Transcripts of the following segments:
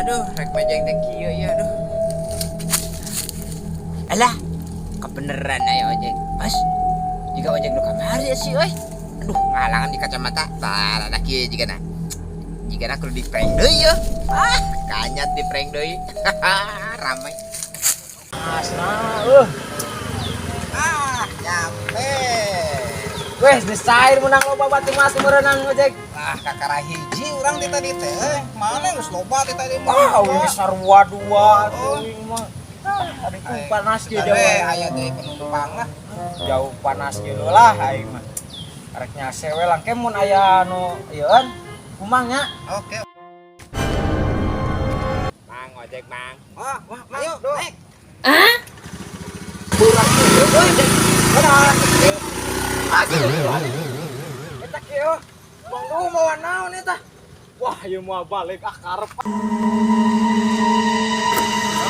Aduh, rek mejeng teh kieu ya, aduh. Alah, kebeneran aya ojek. Mas, jiga ojek nu kamari sih euy. Aduh, ngahalangan di kacamata. Tah, rada kieu jigana. Jigana kudu di prank deui ya. Ah, kanyat di prank deui. Ramai. Asna, Ah, nyampe. Wes desain menang loba batu mas merenang ojek. Ah, kakara hiji urang di tadi teh. Mana geus loba di tadi mah. Wah, wih sarua dua Oh. teuing mah. Ah, aduh panas ge Jauh jauh. Aya deui penumpang lah. Jauh panas ge lah aing mah. Arek nyase we langke mun aya anu ieuan kumangnya. Oke. Mang ojek, Mang. Oh, wah, ayo, naik. Kurang euy. Udah. Eta kieu. Bang lu mawa naon eta? Wah, ieu moal balik ah karep.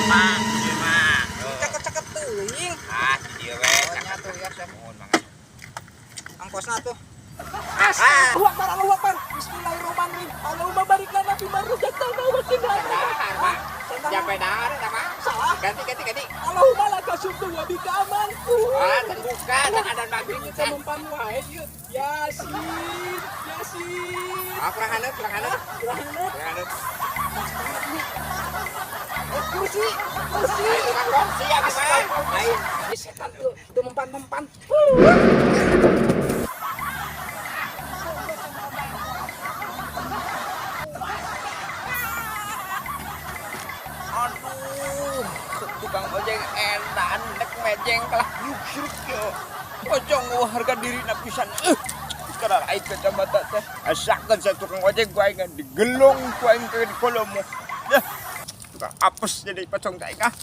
Mang, ieu mah. Cakep-cakep teuing. Ah, di dieu we. Oh, nya tuh ya, siap. Mohon Mang. Angkosna tuh. Ah, Allahu Akbar, Allahu Akbar. Bismillahirrahmanirrahim. Allahumma barik lana fi ma razaqtana wa qina dahar, Mang. Sampai dahar eta, Mang. Salah. Ganti, ganti, ganti. Allahumma laka sumtu wa bika amantu. Ah, can buka, can ada maghrib Ini can. mempan wae ieu. Yasin, Yasin. Ah, kurang haneut, kurang haneut. Kurang haneut. Kurang haneut. Kursi, kursi. Lain tukang kongsi ya, Mang. Lain. Ini setan tuh, tuh mempan-mempan. Aduh, tukang ojek edan dek mejeng kalah nyuksruk yo. Pocong eueuh harga diri na pisan. Sekarang aing kacamata teh. Asakeun sa tukang ojek ku aing digelung ku aing ke di kolomo. Dah. Tukang apes jadi pocong teh aing ah.